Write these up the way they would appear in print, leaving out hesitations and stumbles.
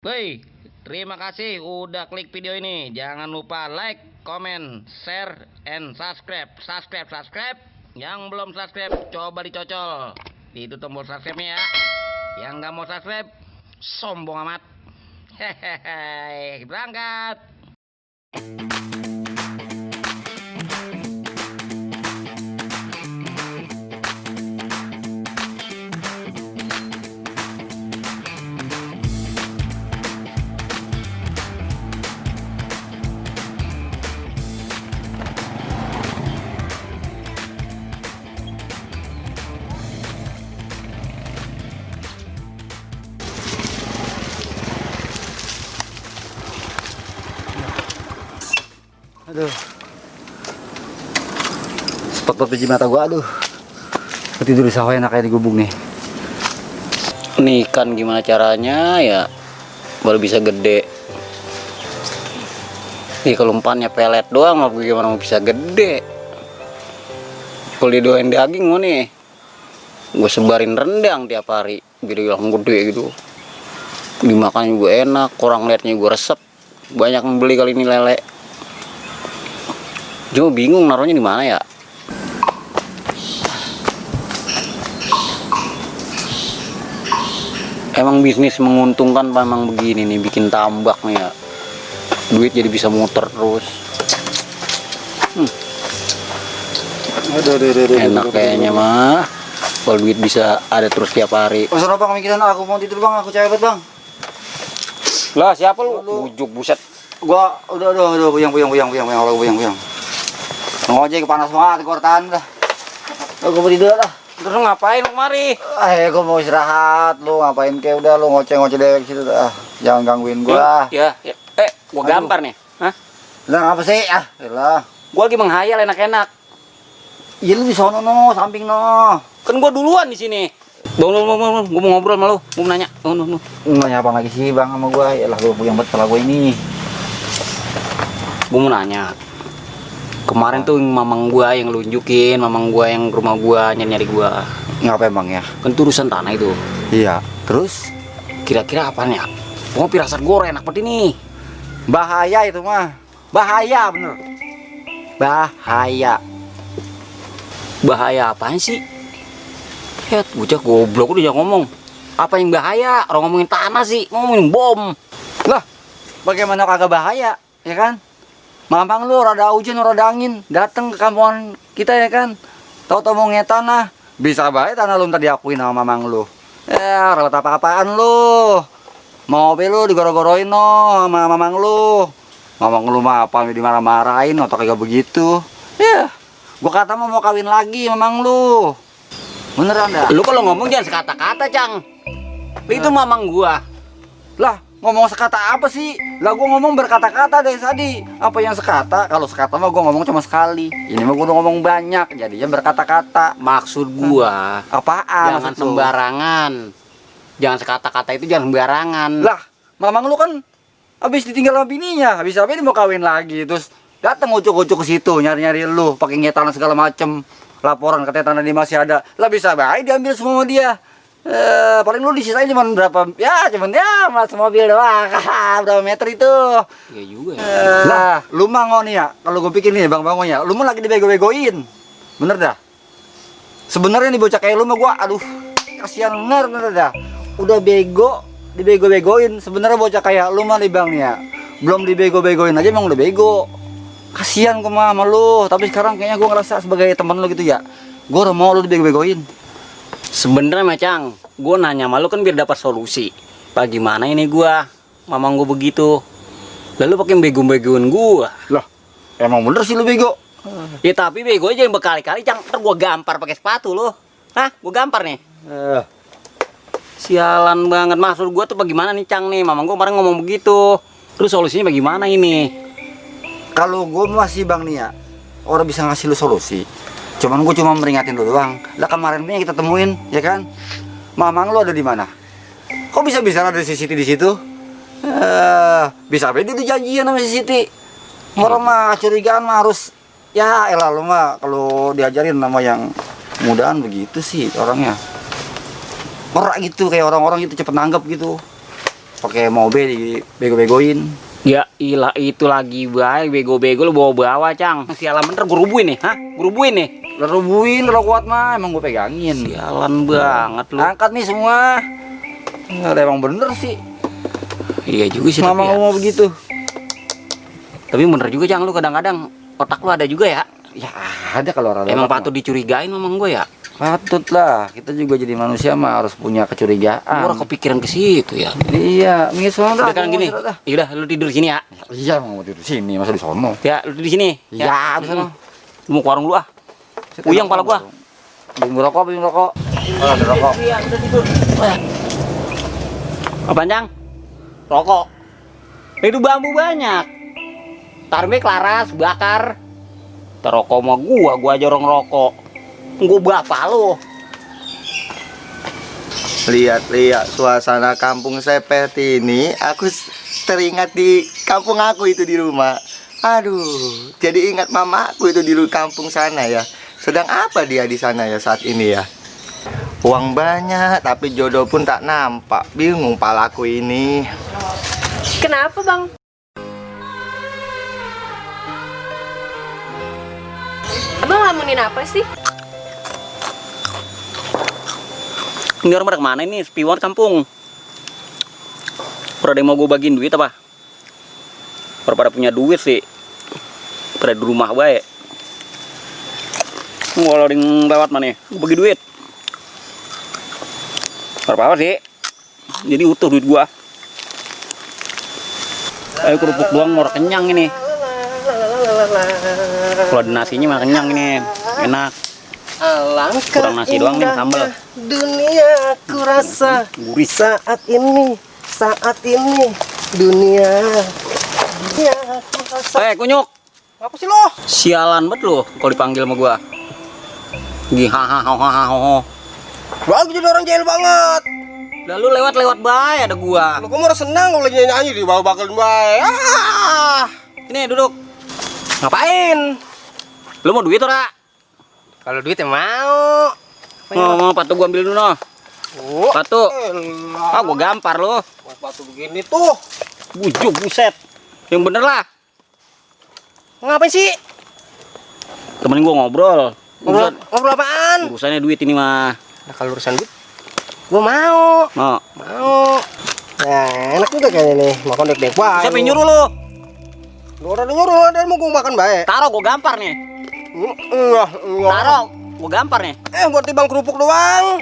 Woi, terima kasih udah klik video ini. Jangan lupa like, comment, share, and subscribe. Subscribe. Yang belum subscribe, coba dicocol. Itu tombol subscribe-nya ya. Yang nggak mau subscribe, sombong amat. Hehehe, berangkat. Aduh, spot biji mata gua, aduh. Tidur di sawah enak kayak di gubuk nih. Nih ikan gimana caranya ya baru bisa gede. Nih kalau umpannya pelet doang mau gimana mau bisa gede. Kalau didoain daging mau nih gue sebarin rendang tiap hari biar bilang gede gitu. Dimakan juga enak, orang liatnya gue resep. Banyak yang beli kali ini lele. Cuma bingung naruhnya di mana ya. Emang bisnis menguntungkan apa emang begini nih bikin tambak nih ya. Duit jadi bisa muter terus. Aduh. Enak kayaknya mah. Kalau duit bisa ada terus tiap hari. Pesan apa mikirin aku mau tidur bang, aku capek bang. Lah siapa lu? Bujuk buset. Gua udah buyang. Ngojek panas banget, gua tahan dah. Aku mau tidur dah. Terus lu ngapain lu kemari? Gua mau istirahat, lu ngapain kayak udah lu ngoceh dewek situ dah. Jangan gangguin gua. Ya. Gua gampar nih. Hah? Lah apa sih? Lah. Gua lagi menghayal enak-enak. Iya lu di sono no, samping no. Kan gua duluan di sini. Bang, gua mau ngobrol sama lu, mau nanya. Nanya apa lagi sih bang sama gua? Yalah gua puyeng banget kepala gua ini. Gua mau nanya. Kemarin tuh mamang gua yang lunjukin, mamang gua yang ke rumah gua nyari gua. Ngapain bang ya? Kan itu urusan tanah itu. Iya. Terus? Kira-kira apaan ya? Gua pirasat gua enak banget ini. Bahaya itu mah. Bahaya bener. Bahaya. Bahaya apaan sih? Lihat, bocah goblok udah jangan ngomong. Apa yang bahaya? Orang ngomongin tanah sih, ngomongin bom. Lah, bagaimana kagak bahaya? Ya kan? Mamang lu rada hujan, rada angin, datang ke kampungan kita ya kan? Tahu-tahu mau tanah, bisa baik tanah lu tadi akuin sama mamang lu. Rawat apa-apaan lu? Mobil lu digoro-goroin no sama mamang lu. Mamang lu mah apa dimarah-marahin atau kagak begitu? Ya, gua kata mau kawin lagi mamang lu. Beneran dah? Lu kalau ngomong jangan sekata-kata, Cang. Itu mamang gua. Lah, ngomong sekata apa sih? Lah gua ngomong berkata-kata dari tadi. Apa yang sekata? Kalau sekata mah gua ngomong cuma sekali. Ini mah gua udah ngomong banyak, jadinya berkata-kata. Maksud gua, Apaan? jangan maksud lu? sembarangan. Jangan sekata-kata itu jangan sembarangan. Lah, mamang lu kan habis ditinggal sama bininya, habis apa dia mau kawin lagi, terus datang ucuk-ucuk ke situ nyari-nyari lu, pakai ngetan segala macem. Laporan katanya tanah dia masih ada. Lah bisa baik diambil semua sama dia. Paling lu disisain cuma berapa? Ya, cuman ya mas mobil doang. Berapa meter itu? Iya juga ya. Lah, lu mah ngon ya. Kalau gue pikir nih Bang Bangon ya, lu mah lagi dibego-begoin. Bener dah. Sebenarnya nih bocah kayak lu mah gua aduh, kasihan bener dah. Udah bego, dibego-begoin. Sebenarnya bocah kayak lu mah nih Bang nih ya. Belum dibego-begoin aja emang udah bego. Kasihan gue mah sama lu, tapi sekarang kayaknya gue ngerasa sebagai teman lu gitu ya. Gue udah mau lu dibego-begoin. Sebenarnya Macang, gua nanya sama lu kan biar dapat solusi. Pak gimana ini gua? Mamang gua begitu. Lalu pakai bego-begoin gua. Lah, emang bener sih lu bego. Ya tapi bego aja yang berkali-kali, Cang. Ntar gua gampar pakai sepatu lu. Hah? Gua gampar nih. Sialan banget, maksud gua tuh bagaimana nih, Cang nih? Mamang gua kemarin ngomong begitu. Terus solusinya bagaimana ini? Kalau gue masih Bang nih ya, orang bisa ngasih lu solusi. Cuman gue cuma meringatin lu doang. Lah kemarin ini kita temuin, ya kan? Mamang lu ada di mana? Kok bisa-bisa ada si Siti di situ? Bisa apa dia dijanjian sama si Siti? Orang mah curigaan mah harus ya elah lu mah kalau diajarin nama yang mudahan begitu sih orangnya. Orang gitu kayak orang-orang itu cepet nanggap gitu. pakai mobil dibego-begoin. Ya ilah itu lagi baik bego-bego lu bawa-bawa Cang. Sialan bener gue rubuhin nih, hah? Gue rubuhin nih. Lerubuin kalau kuat mah emang gue pegangin. Sialan banget lu. Angkat nih semua. Nggak ada emang bener sih. Iya juga sih Mama tapi ya. ngomong begitu. Tapi bener juga Cang lu kadang-kadang otak lu ada juga ya. Ya ada kalau orang Emang patut dicurigain memang gue ya. Patut lah. Kita juga jadi manusia mah harus punya Gue kecurigaan. orang kepikiran ke situ ya. Iya, minggir sono dah. Udah kan gini. Iya udah lu tidur sini ya. Iya, mau tidur sini, masa di sono. Ya lu tidur di sini. Ya, di sono. Lu mau ke warung lu ah. Puyeng pala gua. Beli rokok, beli rokok. Oh, ada rokok. Iya, udah tidur. Apaan, Cang? Rokok. Itu bambu banyak. Tarme kelaras, bakar. Terokok sama gua aja orang rokok. Gua bapak lu. Lihat-lihat suasana kampung seperti ini, aku teringat di kampung aku itu di rumah. Aduh, jadi ingat mamaku itu di kampung sana ya. Sedang apa dia di sana ya saat ini ya? Uang banyak, tapi jodoh pun tak nampak. Bingung palaku ini. Kenapa bang? Abang lamunin apa sih? Ini orang pada kemana ini? Sepi banget kampung. Pada mau gue bagiin duit apa? Pada punya duit sih. Pada di rumah baik. Kalau ada yang lewat mana? Gue bagi duit. Berapa sih? Jadi utuh duit gua. Ayo kerupuk doang mau kenyang ini. Kalau ada nasinya mah kenyang ini. Enak. Alangkah Kurang nasi doang nih, sambal. dunia aku rasa Gurih. saat ini dunia aku rasa. Kunyuk. Apa sih lo? Sialan banget lo kalau dipanggil sama gua. Gihahahahaha. Gua jadi orang jahil banget. Lalu lewat-lewat bae ada gua. Lo kok mau senang kalau lagi nyanyi di bawah bakal bae. Ini duduk. Ngapain? Lu mau duit ora? Kalau duit ya mau. Mau patu gua ambil dulu no. Oh, Patu. Ah gua gampar lo. Batu begini tuh. Bujuk buset. Yang bener lah. Ngapain sih? Temenin gua ngobrol. Ngobrol apaan? Urusannya duit ini mah. Nah, kalau urusan duit gua mau. Mau. Nah, enak juga kayaknya nih. Makan dek-dek bae. Siapa yang nyuruh lu? Lu orang nyuruh, ada mau gua makan bae. Taruh gua gampar nih. Enggak. Taruh gua gampar nih. Buat timbang kerupuk doang.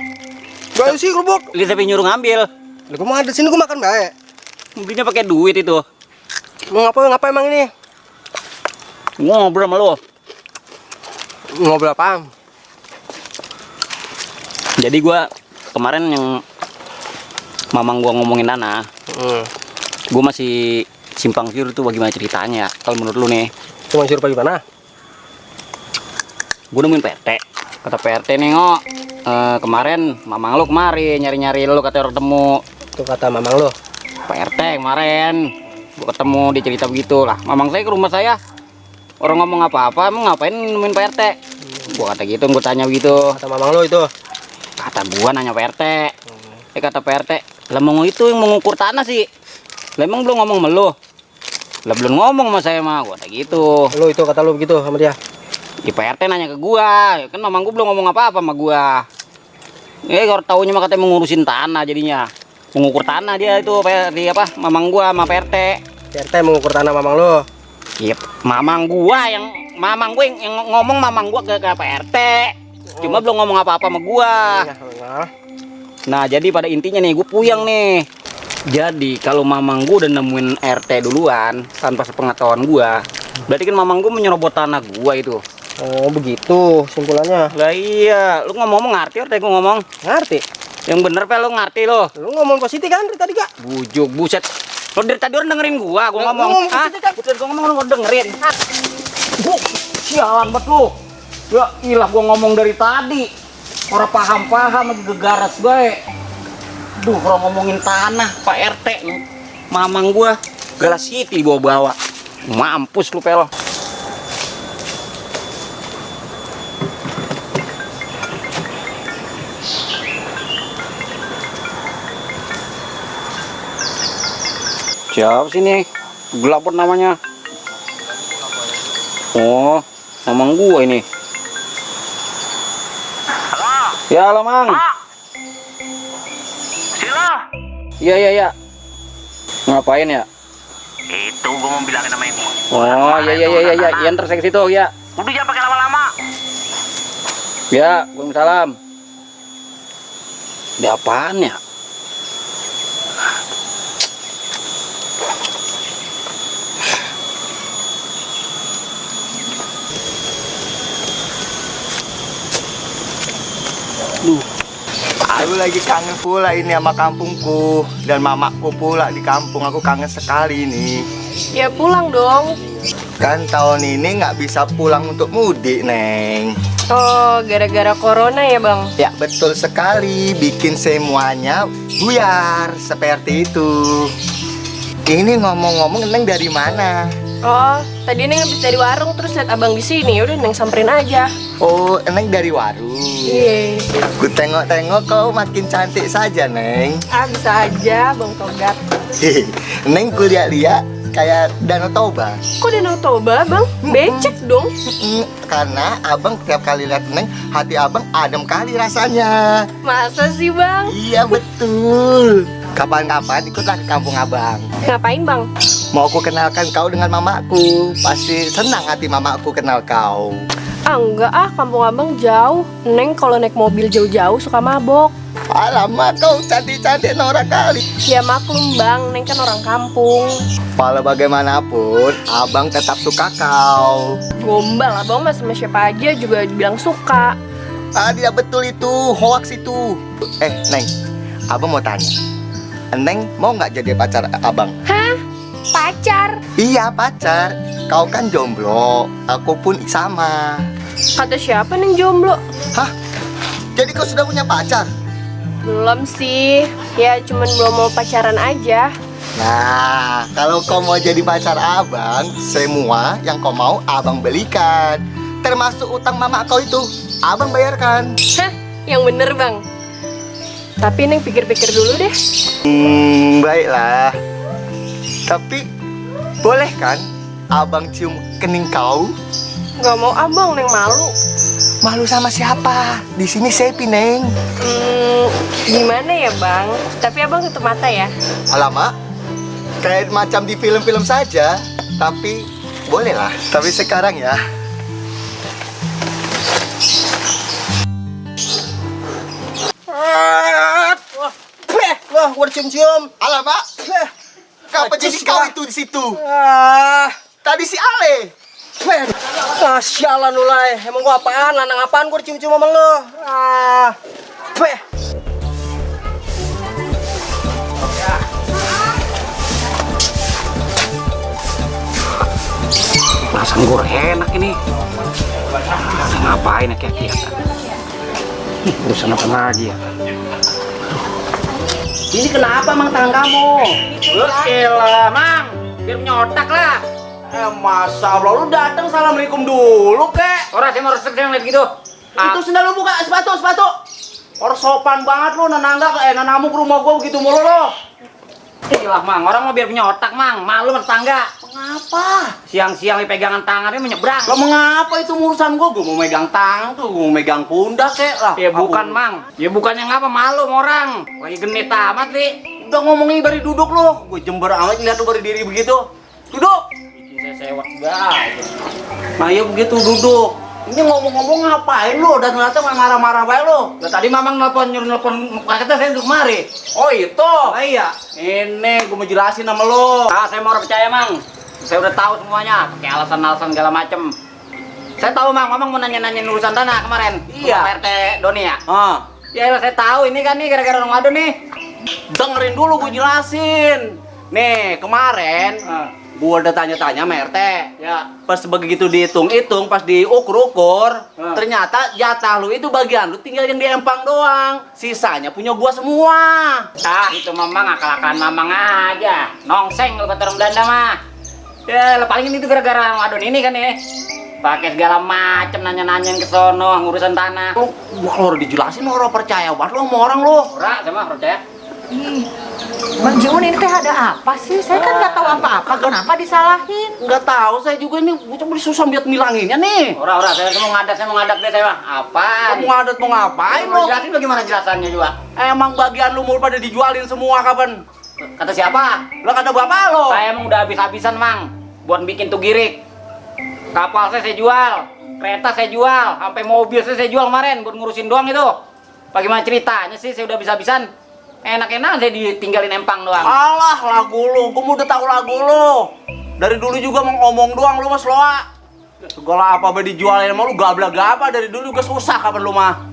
Bae sih kerupuk. Lihat siapa yang nyuruh ngambil. Lah gua mau ada sini gua makan bae. Belinya pakai duit itu. Mau ngapa emang ini? Gua ngobrol sama lu. Ngobrol apa? Jadi gua kemarin yang mamang gua ngomongin tanah, gua masih simpang siur tuh bagaimana ceritanya. Kalau menurut lu nih, Cuma suruh pergi mana? gua nemuin PRT. Kata PRT nih ngok, kemarin mamang lu kemari nyari-nyari lu katanya ketemu. Itu kata mamang lo. PRT kemarin gua ketemu dia cerita begitu lah. Mamang saya ke rumah saya. Orang ngomong apa-apa, emang ngapain nemuin PRT? Gua kata gitu, gua tanya begitu. Kata mamang lo itu. Kata gua nanya PRT. Kata PRT, lah mau itu yang mengukur tanah sih. Lah emang belum ngomong sama lu. Lah belum ngomong sama saya mah, gua kata gitu. Lo itu kata lo begitu sama dia. Di PRT nanya ke gua, kan mamang gua belum ngomong apa-apa sama gua. Kalau taunya mah katanya mengurusin tanah jadinya. Mengukur tanah dia itu di apa? Mamang gua sama PRT. PRT mengukur tanah mamang lo. Iya, mamang gua yang ngomong mamang gua ke PRT. Cuma belum ngomong apa-apa sama gua. Iya, Nah, jadi pada intinya nih, gue puyeng nih. Jadi, kalau mamang gue udah nemuin RT duluan, tanpa sepengetahuan gue, berarti kan mamang gue menyerobot tanah gue itu. Oh, begitu simpulannya. Lah iya, lu ngomong ngerti RT gue ngomong? Ngerti? Yang bener, Pel, lu ngerti lo? Lu ngomong positif kan dari tadi, Kak? Bujuk, buset. Lo dari tadi orang dengerin gue ngomong. ngomong Hah? positif, kan? Buset, gue ngomong, lu dengerin. Sialan banget lu. Ya ilah, gue ngomong dari tadi. Orang paham-paham lagi gegaras baik. Duh, kalau ngomongin tanah Pak RT, mamang gua galas City bawa-bawa. Mampus lu Pel. Siapa sih nih? Gelap banget namanya. Oh, Mamang gua ini. Halo. Ya, halo Mang. Sila. Iya. Ngapain ya? Itu gua mau bilangin sama yang Oh, iya. Ya, ntar saya ke situ ya. Udah jangan pakai lama-lama. Ya, waalaikumsalam. Ada apaan ya? Aku lagi kangen pula ini sama kampungku dan mamaku pula di kampung. Aku kangen sekali ini. Ya pulang dong. Kan tahun ini nggak bisa pulang untuk mudik, Neng. Oh, gara-gara corona ya bang? Ya betul sekali, bikin semuanya buyar seperti itu. Ini ngomong-ngomong, Neng dari mana? Oh, tadi Neng habis dari warung terus lihat abang di sini. Udah Neng samperin aja. Oh, Neng dari warung. Iya. Ku tengok-tengok kau makin cantik saja, Neng. Ah, bisa aja bang Togat. Neng ku lihat-lihat kayak Danau Toba. Kok Danau Toba bang? Becek dong. Karena abang tiap kali lihat Neng, hati abang adem kali rasanya. Masa sih bang? Iya betul. Kapan-kapan ikutlah ke kampung abang. Ngapain bang? Mau aku kenalkan kau dengan mamaku. Pasti senang hati mamaku kenal kau. Ah enggak ah, kampung abang jauh. Neng kalau naik mobil jauh-jauh suka mabok. Alamak, kau cantik-cantik norak kali. Ya maklum bang, Neng kan orang kampung. Walau bagaimanapun, abang tetap suka kau. Gombal, abang mah sama siapa aja juga dibilang suka. Ah, dia betul itu, hoax itu. Neng, abang mau tanya. Neng mau nggak jadi pacar abang? Hah? Pacar? Iya, pacar. Kau kan jomblo, aku pun sama. Kata siapa Neng jomblo? Hah? Jadi kau sudah punya pacar? Belum sih, ya cuman belum mau pacaran aja. Nah, kalau kau mau jadi pacar abang, semua yang kau mau abang belikan. Termasuk utang mama kau itu, abang bayarkan. Hah? Yang bener bang. Tapi Neng pikir-pikir dulu deh. Baiklah. Tapi, boleh kan abang cium kening kau? Gak mau abang, Neng malu. Malu sama siapa? Di sini sepi, Neng. Gimana ya bang? Tapi abang tutup mata ya. Alamak, kayak macam di film-film saja. Tapi, bolehlah. Tapi sekarang ya. Wah, gua cium-cium. Alamak, kenapa jadi Najis, kau Bang. itu di situ? Ah, Tadi si Ale. sialan lu lai. Emang gua apaan? Lanang apaan gua cium-cium sama lu? Ah, peh. Perasaan gue enak ini. Ngapain ya kiat-kiat? Urusan apa lagi ya? Ini kenapa Mang tangan kamu? Lu elah, Mang. Biar nyotak lah. Masa Allah lu datang assalamualaikum dulu kek. Orang saya mau resep saya ngeliat gitu. Itu sendal lu buka sepatu. Orang sopan banget lu nanamu ke rumah gua begitu mulu lu. Iyalah, Mang. Orang mau biar punya otak, Mang. Malu sama tetangga. Mengapa? Siang-siang pegangan tangannya menyeberang. Lo mengapa itu urusan gua? Gua mau megang tangan tuh, gua mau megang pundak kek lah. Ya bukan, Mang. Ya bukannya ngapa malu sama orang. Lagi genit amat, Li. Udah ngomongin bari duduk lu. Gua jember amat lihat lu berdiri begitu. Duduk. Bikin saya sewot banget. Nah ya begitu duduk. Ini ngomong-ngomong ngapain lu? Dan ternyata marah-marah baik lu. Lah tadi Mamang nyuruh nelpon paketnya saya untuk kemari. Oh itu? Oh iya. Ini gua mau jelasin sama lu. Ah, saya mau percaya, Mang. Saya udah tahu semuanya. Pakai alasan-alasan segala macem. Saya tahu, Mang. Mamang mau nanya-nanyain urusan tanah kemarin. Iya. Rumah RT Doni ya? Ah, Ya elah, saya tahu ini kan nih gara-gara orang Madu nih. dengerin dulu gua jelasin. Nih, kemarin gua udah tanya-tanya sama RT. Ya. Pas begitu dihitung-hitung, pas diukur-ukur, ternyata jatah lu itu bagian lu tinggal yang di empang doang. Sisanya punya gua semua. Ah, itu Mamang akal-akalan Mamang aja. Nongseng lu kata orang Belanda mah. Ya, lah paling itu gara-gara Madu ini kan nih. Pakai segala macem nanya-nanyain ke sono ngurusan tanah. Lu gua kalau dijelasin lu orang percaya banget lu sama orang lu. Ora, sama percaya. Ih, Bang Jiun ini teh ada apa sih? Saya kan nggak tahu apa-apa. Kenapa disalahin? Nggak tahu saya juga ini, bocah beli susah biar milanginnya nih. Ora, saya mau ngadak deh saya mah. Apaan? Kamu ngadet mau ngapain Mau lo? jelasin bagaimana jelasannya juga? Emang bagian lu mau pada dijualin semua kapan? Kata siapa? Lo kata bapak lo. Saya emang udah habis-habisan, Mang. Buat bikin tuh girik. Kapal saya jual, kereta saya jual, sampai mobil saya jual kemarin buat ngurusin doang itu. Bagaimana ceritanya sih saya udah habis-habisan? Enak-enak saya ditinggalin empang doang. Alah lagu lu, gua udah tahu lagu lu. Dari dulu juga mau ngomong doang lu mas loa. Segala apa be dijualin sama lu gabla apa dari dulu juga susah kapan lu mah.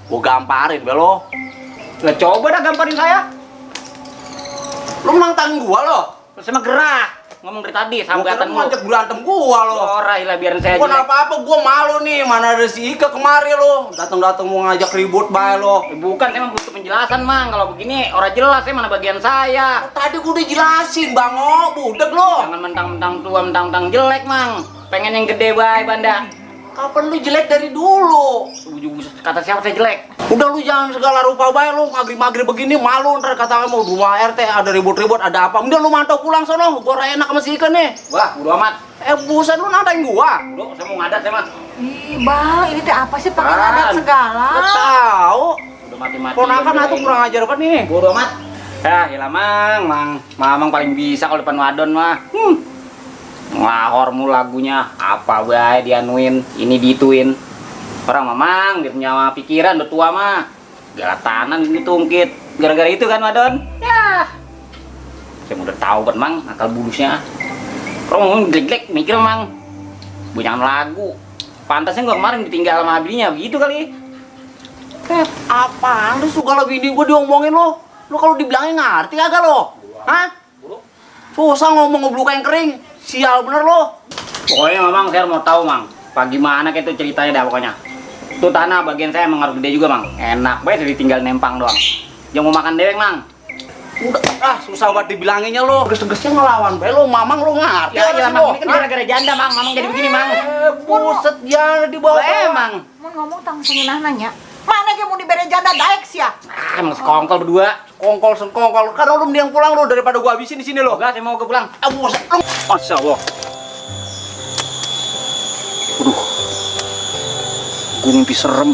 Gua gamparin be lo. Lah coba dah gamparin saya. Lu nantang gua lo. Terus saya mah gerah. Ngomong dari tadi sambatan Gua lu. ngajak berantem gua lo. Ora ilah biarin saya Bukan jelek. apa-apa, gua malu nih. Mana ada si Ika kemari lo. Datang-datang mau ngajak ribut bae lo. Bukan, saya mah butuh penjelasan, Mang. Kalau begini ora jelas saya mana bagian saya. Tadi gua udah jelasin, Bang. Oh, budeg lo. Jangan mentang-mentang tua, mentang-mentang jelek, Mang. Pengen yang gede bae, Banda. Kapan lu jelek dari dulu? Kata siapa saya jelek? Udah lu jangan segala rupa bae lu maghrib-maghrib begini malu ntar kata mau rumah RT ada ribut-ribut ada apa. Udah lu mantau pulang sono, gua enak sama si Ikan nih. Wah, bodo amat. Buset lu nantain gua. Bodo, saya mau ngadat saya mah. Ih, Bang, ini teh apa sih pakai Bang. ngadat segala? Gak tahu. Udah mati-mati. Ponakan atuh kurang ajar banget nih. Bodo amat. Ya Mang. Mamang paling bisa kalau depan wadon mah. Ngelahor mu lagunya apa bae dianuin, ini dituin. Orang Mamang dia punya pikiran udah tua mah. Galatanan ini tungkit. Gara-gara itu kan wadon. Ya. Saya udah tahu kan Mang akal bulusnya. Orang ngomong jelek-jelek mikir Mang. Bunyangan lagu. Pantasnya gua kemarin ditinggal sama abinya begitu kali. Apaan lu segala bini gua diomongin lo? Lu kalau dibilangin ngerti kagak lo? Hah? Susah ngomong ngebluk yang kering. Sial bener lo. Pokoknya Mamang saya mau tahu Mang. Bagaimana kayak itu ceritanya dah pokoknya. Itu tanah bagian saya emang harus gede juga Mang. Enak banget ditinggal nempang doang. Jangan mau makan dewek Mang. Udah susah banget dibilanginnya lo. Tegas-tegasnya ngelawan bae lo, Mamang lo ngerti Ya apa ya sih Mang, lo? ini kan gara-gara janda Mang. Mamang jadi begini Mang. Buset ya di bawah. Emang. Mau ngomong tang senginah nanya. Mana yang mau diberi janda daek sih ya? Emang sekongkol berdua. Kongkol. Karena lu mending pulang lo daripada gua habisin di sini lo. Enggak, saya mau ke pulang. Buset lo. Masya Allah. Aduh. Gue mimpi serem.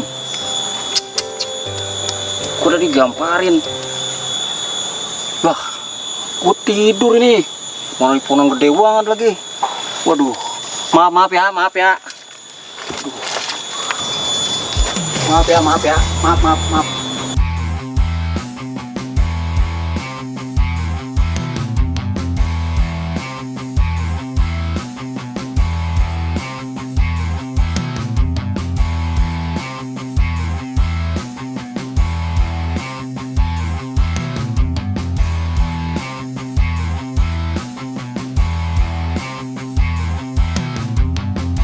Gue udah digamparin. Lah, gue tidur ini. Mana ponong gede banget lagi. Waduh. Maaf ya. Aduh. Maaf ya. Maaf.